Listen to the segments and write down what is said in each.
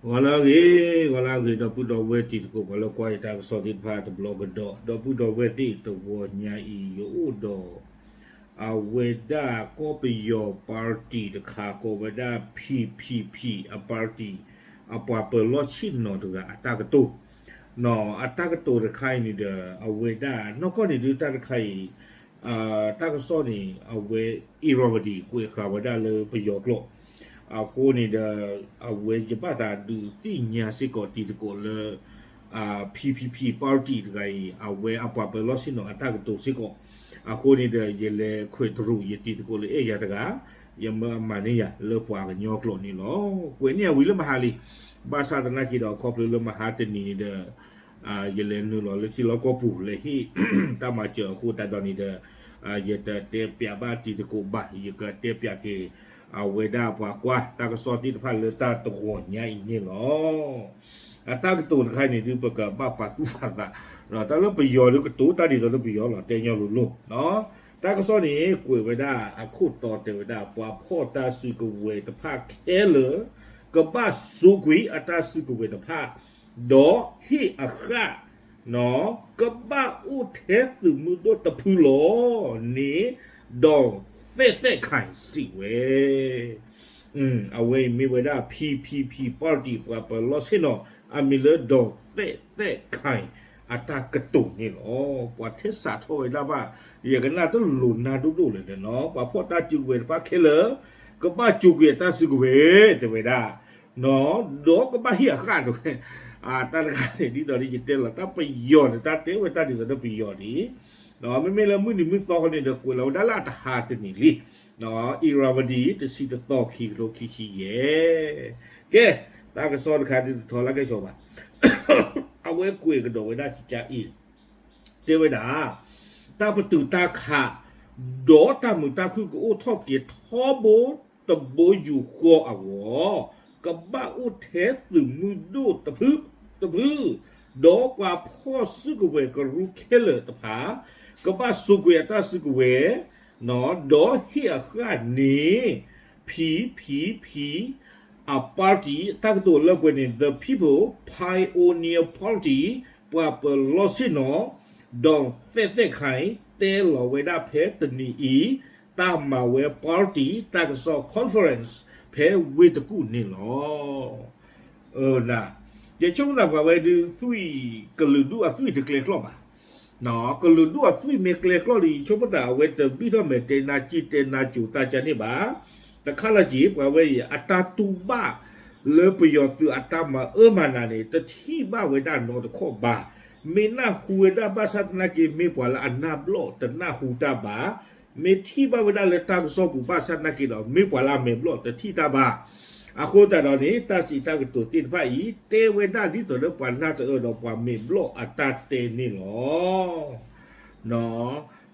ဂီၤလၢအဂ့ၤ, ဂီၤလၢအဂ့ၤ ဒီပုၢ်ဒီဝဲၢ်တံၤသကိး ပှၤလၢကွၢ်ယတၢ်ကစီၣ်သ့ၣ်တဖၣ်တဘျီကဒီး, ဒီပုၢ်ဒီဝဲၢ်သ့ၣ် တဂီၤညါအံၤ ယအိၣ်ဒီး အဝဲဒၣ်ကီၢ်ပယီၤ party တခါ ကိးဝဲဒၣ် P P P အ party အပှၤပၢၤလီၢ်ဆ့ၣ်နီၤတဂၤအတၢ်ကတိၤ, နီၤအတၢ်ကတိၤတခါအံၤန့ၣ်ဒီး အဝဲဒၣ်နီၢ်ကီၢ်န့ၣ်ဒုးတၢ်တခါအံၤ တၢ်ကစီၣ်န့ၣ် အဝဲ Irrawaddy ကွဲးဃာ်ဝဲဒၣ်လၢပယီၤကျိာ်, အဃိန့ၣ်ဒီး အဝဲယဘၣ်သးဒုးသ့ၣ်ညါစ့ၢ်ကီးတံၤသကိးလၢ P P P party တဂၤအံၤ အဝဲအပှၤပၢၤလီၢ်ဆ့ၣ်နီၤအတၢ်ကတိၤစ့ၢ်ကီး, အဃိန့ၣ်ဒီး ယလဲၤခွဲးတရူးယတံၤသကိးလၢအဲၣ်ယၤတဂၤ, ယမၢအမၤန့ၢ်ယၤလၢပှၤကညီကျိာ်န့ၣ်လီၤ. ကွဲးန့ၢ်အဝံၤလၢမဟါလံ, ဘၣ်ဆၣ်သနာ်က့ဒီး ခီဖျိလၢမဟါတနံၤန့ၣ်ဒီး ယလဲၤနုာ်လီၤလၢထံလီၢ်ကီၢ်ပူၤ လဲၤဟ့ၣ်တၢ်မၤစၢၤအဃိသတးဒီးန့ၣ်ဒီး ယတတဲပျးဘၣ်တံၤသကိးဘၣ်, ယကတဲပျးက့ၤ အဝဲဒၣ်ပှၤကွၢ်တၢ်ကစီၣ်သ့ၣ်တဖၣ်လၢတၢ်တဂီၤညါအံၤန့ၣ်လီၤ. အတၢ်ကတိၤတခါအံၤန့ၣ်ဒုး ပကဘၣ်ပာ်သူၣ်ပာ်သး, တၢ်လၢပယီၤဒုးကတိၤတၢ်ဒ်သိးလၢပယီၤလီၤ တဲညီလိၤလိၤ, တၢ်ကစီၣ်န့ၣ် ကွဲးဝဲဒၣ်အခိၣ်တီတဲဝဲဒၣ် ပှၤဖီၣ်တၢ်စုကဝဲၤတဖၣ်ခဲလၢာ် ကဘၣ်စိာ်ကွံာ်အတၢ်စုကဝဲၤတဖၣ် ဒီးဟ့ၣ်အဃၣ် ကဘၣ်အိၣ်ထဲသုးမုၢ်ဒိၣ်တဖုလီၤန့ၣ် ဒီးသဲးသဲးခဲစံးဝဲ အဝဲအံၤမ့ၢ်ဝဲဒၣ် P P P party ပှၤပၢၤလီၢ်ဆ့ၣ်နီၤ အမံၤလၢ ဒီးသဲးသဲးခဲ အတၢ်ကတိၤန့ၣ်လီၤ. ပှၤထဲစးထီၣ်ဝဲဒၣ်ဘၣ် ယကနၣ်တလိၤနၢ်ဒိၣ်ဒိၣ်လဲၣ်န့ၣ်လီၤ. ပှၤဖီၣ်တၢ်စုကဝဲၤတဖၣ်ခဲလၢာ် ကဘၣ်စိာ်ကွံာ်အတၢ်စုကဝဲၤ တဲဝဲဒၣ် ဒီးကဘၣ်ဟ့ၣ်အဃၣ်တဲဝဲ, တၢ်တခါန့ၣ် ဒ်သိးဒီးယတဲလီၤ တၢ်ပယီၤန့ၣ် တၢ်တဲဝဲတၢ်ဒ်သိးဒီးပယီၤန့ၣ်, မ့မ့ၢ်လၢမုၢ်နံၤမုၢ်သီဃီန့ၣ်ဒီး ကွဲးလီၤဝဲဒၣ်လၢအတဟါတနံၤလံ, Irrawaddy တဆံတသီ ခံကထိခံဆံယဲၢ်, ကဲ, တၢ်ကစီၣ်တခါဒုးတထီလၢကဲဆိးဘၣ်, အဝဲကွဲးကဒီးဝဲဒၣ်ကကါအံၤ တဲဝဲဒၣ် တၢ်ပတုာ်တၢ်ခး ဒီးတၢ်မုာ်တၢ်ခုၣ်ကအိၣ်ထီၣ်က့ၤထီဘိတဘိယူၢ်ဃီအဂီၢ်, ကဘၣ်အိၣ်ထဲသုးမုၢ်ဒိၣ်တဖု, တဖု, ဒီးပှၤဖီၣ်စုကဝဲၤကရူၢ်ခဲလၢာ်တဖၣ် ကဘၣ်စိာ်ကွံာ်အတၢ်စုကဝဲၤ ဒီးဟ့ၣ်အဃၣ်န့ၣ် P P P အ party တၢ်ကတိၤလၢကွဲးန့ၣ် The People Pioneer Party ပှၤပၢၤလီၢ်ဆ့ၣ်နီၤ ဒီးသဲးသဲးခဲ တဲလီၤဝဲဒၣ်ဖဲတနံၤအံၤ တၢ်မၤဝဲ party တၢ်ကစီၣ် conference ဖဲဝ့ၢ်တကူၣ်န့ၣ်လီၤ. ယဆိကမိၣ်သးပှၤဝဲဒုးသွံၣ်ကလုာ်ဒူၣ်အသွံၣ်တကျဲကျီၢ်ဘၣ်, ကလုာ်ဒူၣ်အသွံၣ်မ့ၢ်ကျဲကျီၢ်ဒီး ယဆိကမိၣ်သးအဝဲတဘံၣ်ထီၣ်မဲာ်တဲနါကံၢ်တဲနါစိၤတၢ်ကန့ၣ်ဘၣ်. တခါလၢ်က့ၤ ပှၤဝဲအံၤ အတၢ်တူၢ်ဘၣ်လၢပယီၤသုးအတၢ်မၤအၢမၤနးန့ၣ် တထံၣ်ဘၣ်ဝဲဒၣ်နီတခီၣ်ဘၣ်. မ့ၢ်နၢ်ဟူဝဲဒၣ်ဘၣ်ဆၣ်သနာ်က့ မ့ၢ်ပှၤလၢအနၢ်ဘျီၣ်တနၢ်ဟူတၢ်ဘၣ်. မ့ၢ်ထံၣ်ဘၣ်ဝဲဒၣ်လၢတၢ်ကစီၣ်ပူၤဘၣ်ဆၣ်သနာ်က့ဒီး မ့ၢ်ပှၤလၢအမဲာ်ဘျီၣ်တထံၣ်တၢ်ဘၣ်. အဃိသတးဒီးန့ၣ် တၢ်စံးတၢ်ကတိၤသ့ၣ်တဖၣ်အံၤ တဲဝဲဒၣ်ဒ်သိးလၢပှၤနၢ်တအၢဒီးပှၤမဲာ်ဘျီၣ်အတၢ်တဲန့ၣ်လီၤ.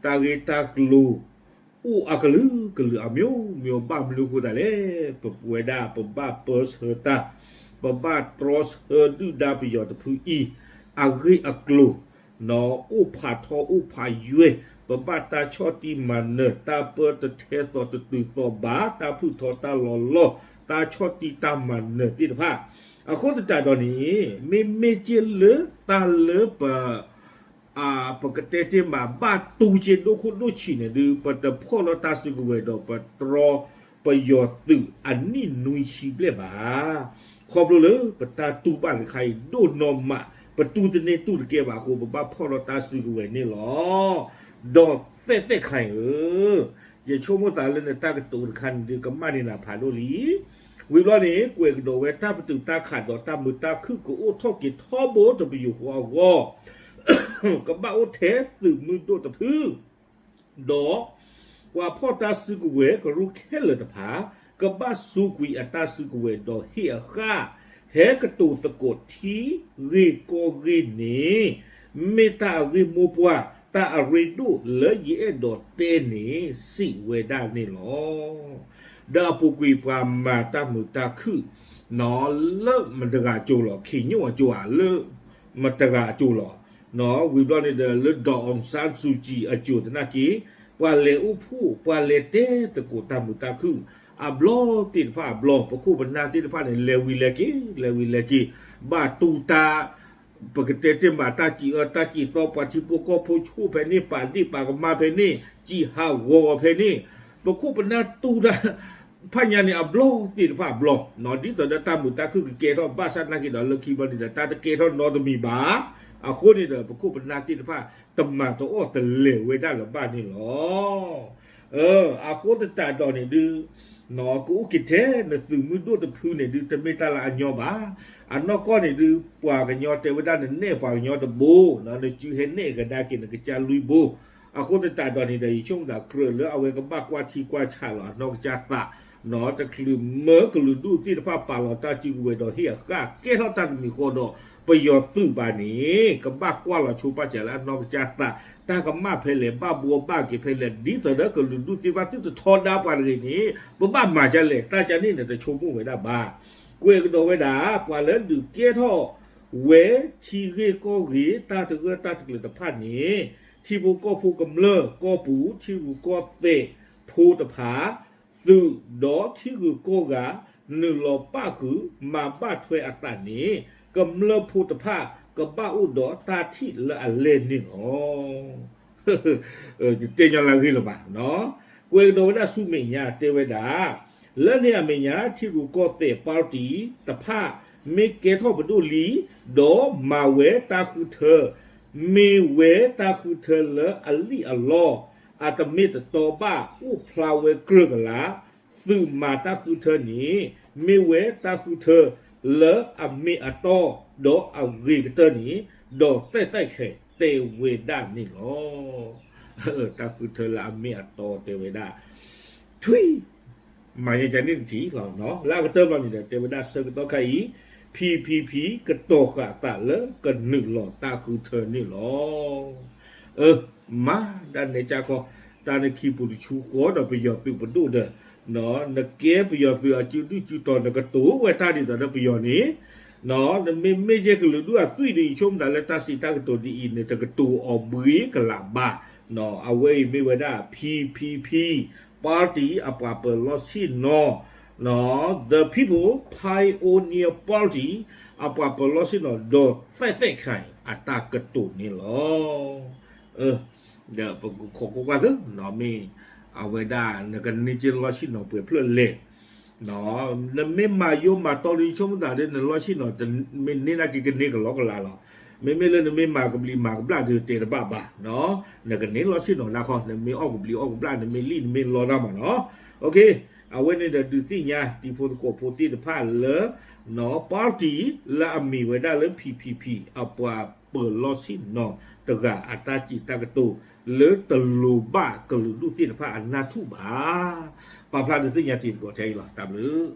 တၢ်ဂ့ၢ်တၢ်ကျိၤ အိၣ်အကလုာ်ကလုာ်အမျိုးမျိုး ဘၣ်မနုၤဃိသတးလဲၣ်, ပဝဲဒၣ်ပဘၣ်ပၢဆှၢတၢ်, ပဘၣ်တြီဆၢဒုၣ်ဒါပယီၤတဖုအံၤ အဂ့ၢ်အကျိၤ အိၣ်ဖးထီအိၣ်ဖးယွဲၢ်, ပဘၣ်တၢ်ဆီၣ်တံၢ်မၤနၢၤ တၢ်ပၢတထဲသိးတတုၤသိးဘၣ် တၢ်ဖုၣ်ထီတၢ်လီၤလီၢ် တၢ်ဆီၣ်တံၢ်တၢ်မၤနၢၤသ့ၣ်တဖၣ်. အဃိသတးဒီးန့ၣ် မ့မ့ၢ်က့ၢ်လၢတၢ်လၢပ ပကတဲတ့ၢ်မး ဘၣ်တူၢ်က့ၤဒိၣ်ခိၣ်ဒိၣ်ဆံးန့ၣ်ဒုး ပတဖီၣ်လီၤတၢ်စုကဝဲၤဒီးပတြီပယီၤသုးအနံၣ်နွံဆံဘျဲၣ်ဘၣ်. ခီဖျိလၢပတၢ်တူၢ်ဘၣ်တခါအံၤဒိၣ်နီၢ်မး ပတူၢ်တန့ၢ်တူၢ်တကဲဘၣ်အဃိ ပဘၣ်ဖီၣ်လီၤတၢ်စုကဝဲၤန့ၣ်လီၤ. ဒီးသဲးသဲးခဲအံၤဧၢ ယဆိကမိၣ်သးလၢနတၢ်ကတိၤတခါန့ၣ်ဒုး ကမၣ်န့ၢ်နၤဖးဒိၣ်လံ. ဝံၤဘျီန့ၣ် ကွဲးကဒီးဝဲတၢ်ပတုာ်တၢ်ခးဒီးတၢ်မုာ်တၢ်ခုၣ်ကအိၣ်ထီၣ်က့ၤထီဘိတပယူာ်ဃီအဂီၢ် ကဘၣ်အိၣ်ထဲသုးမုၢ်ဒိၣ်တဖု ဒီးပှၤဖီၣ်တၢ်စုကဝဲၤကရူၢ်ခဲလၢာ်တဖၣ် ကဘၣ်စိာ်ကွံာ်အတၢ်စုကဝဲၤဒီးဟ့ၣ်အဃၣ် ဟဲကတိၤသကိးထံဂ့ၢ်ကီၢ်ဂ့ၢ်န့ၣ် မ့ၢ်တၢ်အဂ့ၢ်မိၢ်ပှၢ် တၢ်အရ့ဒိၣ်လၢယအဲၣ်ဒိးတဲန့ၣ် စံးဝဲဒၣ်န့ၣ်လီၤ. ဒီးအပူၤကွံာ်ပှၤမၤတၢ်မုာ်တၢ်ခုၣ် လၢမတဂၤအစိၤလီၤ ခံညိၣ်အစိၤဧါ လၢမတဂၤအစိၤလီၤ. ဝံၤဘျီန့ၣ်ဒီး လၢ ဒေါ်အောင်ဆန်းစုကြည် အစိၤသနာ်က့ ပှၤလဲၤအိၣ်ဖှိၣ် ပှၤလဲၤတဲသကိးတၢ်မုာ်တၢ်ခုၣ် အဘျီသ့ၣ်တဖၣ်အဘျီ ပခိၣ်ပနၢ်သ့ၣ်တဖၣ်န့ၣ် လဲၤဝံၤလဲၤက့ၤ လဲၤဝံၤလဲၤက့ၤ ဘၣ်တူၢ်တၢ် ပကတဲတ့ၢ်မး တၢ်စံၣ်အၢတၢ်စံၣ်သီ ပှၤထံဖိကီၢ်ဖိဆိၣ်ဖဲန့ၣ် ပာ်ဒ့ၣ်ပာ်ကမၣ်ဖဲန့ၣ် စံၣ်ဟးဂီၤဖဲန့ၣ် ပခိၣ်ပနၢ်တူၢ်တၢ် ဖးညါန့ၣ် အဘျီသ့ၣ်တဖၣ်အဘျီ ဒ်သိးဒီးတၢ်မုာ်တၢ်ခုၣ်ကကဲထီၣ် ဘၣ်ဆၣ်နာ်က့ၤဒီးလၢခံဘျီန့ၣ်ဒီး တၢ်တကဲထီၣ်နီတမံၤဘၣ်. အဃိန့ၣ်ဒီး ပခိၣ်ပနၢ်သ့ၣ်တဖၣ် တမၤတအီၣ်တလဲၤဝဲဒၣ်လၢၤဘၣ်န့ၣ်လီၤ. အဃိသတးဒီးန့ၣ်ဒုး ကအိၣ်က့ၤထဲနသုးမုၢ်ဒိၣ်တဖုန့ၣ်ဒုး တမ့ၢ်တၢ်လၢအညီဘၣ်. အနီၢ်ကီၢ်န့ၣ်ဒုး ပှၤကညီတဲဝဲဒၣ် နနဲၣ်ပှၤကညီတဘိ နစုဟဲနဲၣ်ကဒါက့ၤနကစၢ်လွံၢ်ဘိ. အဃိသတးဒီးန့ၣ်ဒီး ယဆိကမိၣ်သးကြၢးလၢအဝဲကဘၣ်ကွၢ်ထံကွၢ်ဆးလီၤအနီၢ်ကစၢ်သး တချုးမၢကလုာ်ဒူၣ်သ့ၣ်တဖၣ်ပာ်လီၤတၢ်စုကဝဲၤဒီးဟ့ၣ်အဃၣ် ကဲထီၣ်တၢ်တမံၤဃီဒီး ပယီၤသုးဘၣ်န့ၣ် ကဘၣ်ကွၢ်လီၤဆိပာ်စၢၤလၢအနီၢ်ကစၢ်သး တၢ်ကမၣ်ဖဲလဲၣ် ဘၣ်ဘှီဘၣ်က့ၤဖဲလဲၣ် ဒ်သိးဒီးကလုာ်ဒူၣ်သ့ၣ်တဖၣ်သုတထီဒါပှၤတဂ့ၤန့ၣ် ပဘၣ်မၤဒ်လဲၣ် တၢ်ကန့ၣ်န့ၣ် တဆိကမိၣ်ဝဲဒၣ်ဘၣ်. ကွဲးကဒီးဝဲဒၣ် ပှၤလၢဒုးကဲထီၣ်ဝဲထံဂ့ၢ်ကီၢ်ဂ့ၢ် တၢ်တဂၢၢ်တၢ်တကျၢၤတဖၣ်န့ၣ် ထံဖိကီၢ်ဖိကမျၢၢ် ကီၢ်ပူၤ ထံရူၢ်ကီၢ်သဲးဖိတဖၣ် သုးဒီးထံဂုၤကီၢ်ဂၤ နုာ်လီၤပၣ်ဃုာ် မၤဘၣ်ထွဲအသးန့ၣ် ကမျၢၢ်ဖိတဖၣ် ကဘၣ်အိၣ်ဒီးတၢ်ထံၣ်လၢအလဲၢ်န့ၣ်လီၤ. တဲညီလၢအဂ့ၢ်လၢၤဘၣ်. ကွဲးကဒီးဝဲဒၣ်ဆူမဲာ်ညါတဲဝဲဒၣ် လၢန့ၣ်အမဲာ်ညါ ထံရူၢ်ကီၢ်သဲး party တဖၣ် မ့ၢ်ကဲထီၣ်ပဒိၣ်လံ ဒီးမၤဝဲတၢ်ဃုထၢ မ့ၢ်ဝဲတၢ်ဃုထၢလၢအလံၣ်အလီ အတမ့ၢ်တတီဘၣ် အိၣ်ဖျါဝဲကြၢးကလာ် သုးမၤတၢ်ဃုထၢန့ၣ် မ့ၢ်ဝဲတၢ်ဃုထၢလၢအမ့ၢ်အတီ ဒီးအဂ့ၤကတၢၢ်န့ၣ် ဒီးသဲးသဲးခဲတဲဝဲဒၣ်န့ၣ်လီၤ. တၢ်ဃုထၢလၢအမ့ၢ်အတီတဲဝဲဒၣ် ထွံၣ် မၤယကန့ၣ်တထံၣ်လီၤ. လၢအကတၢၢ်ဘၣ်န့ၣ်ဒီး တဲဝဲဒၣ်ဆၢကတီၢ်ခါအံၤ ဖံဖံဖံ ကတီၤဃာ်အသးလၢကနုာ်လီၤတၢ်ဃုထၢန့ၣ်လီၤ. အၢ မၤဒၣ်နဲကၢ်ခီ တၢ်နခံပူၤတဆူဃီဒီးပယီၤသုးပဒိၣ်ဒီး နကဲပယီၤသုးအစုဒုၣ်စုတီၤ နကတိၤဝဲတၢ်ဒ်သိးဒီးပယီၤန့ၣ် နမ့မ့ၢ်ယဲၢ်ကလုာ်ဒူၣ်အသွံၣ်ဒီး ယဆိကမိၣ်သးလၢတၢ်စံးတၢ်ကတိၤဒ်အံၤ နတကတိၤအီၤဘှ့ကလာ်ဘၣ်. အဝဲအံၤမ့ၢ်ဝဲဒၣ် ဖံဖံဖံ party အပှၤပၢၤလီၢ်ဆ့ၣ်နီၤ The People Pioneer Party အပှၤပၢၤလီၢ်ဆ့ၣ်နီၤ ဒီးသဲးသဲးခဲအတၢ်ကတိၤန့ၣ်လီၤ. ဒီးပကခိးကွၢ်ကွၢ်သ့ မ့ၢ်အဝဲဒၣ် နကန့ၢ်က့ၤလီၢ်ဆ့ၣ်နီၤပှဲၤဖျၢၣ်လဲၣ် နမ့ၢ်မၤယိမၤတီလံ ဆိကမိၣ်သးဒီး နလီၢ်ဆ့ၣ်နီၤ မ့ၢ်န့ၢ်နာ်က့ၤကန့ၢ်ကလီကလီလီၤ. မ့မ့ၢ်လၢနမ့ၢ်မၤကဘျံးမၤကဘျၣ်ဒီးတဲတဘၣ်ဘၣ် နကန့ၢ်လီၢ်ဆ့ၣ်နီၤဒၣ်ခီ နမ့ၢ်အီၣ်ကဘျံးအီၣ်ကဘျၣ် နမ့ၢ်လံၣ်နမ့ၢ်လီတၢ်မးနီၤ. အဝဲန့ၣ်ဒီးဒုးသ့ၣ်ညါ တံၤဖိသကိးဖိသ့ၣ်တဖၣ်လၢ party လၢအမ့ၢ်ဝဲဒၣ်လၢ ဖံဖံဖံ အပှၤပၢၤလီၢ်ဆ့ၣ်နီၤတဂၤအတၢ်စံးတၢ်ကတိၤ လၢတလိၤဘၣ်ကလုာ်ဒူၣ်သ့ၣ်တဖၣ်အနၢ်ထူၣ်ဘၣ်. ပာ်ဖျါဒုးသ့ၣ်ညါတံၤသကိးထဲအံၤလီၤ. တၢ်ဘျုး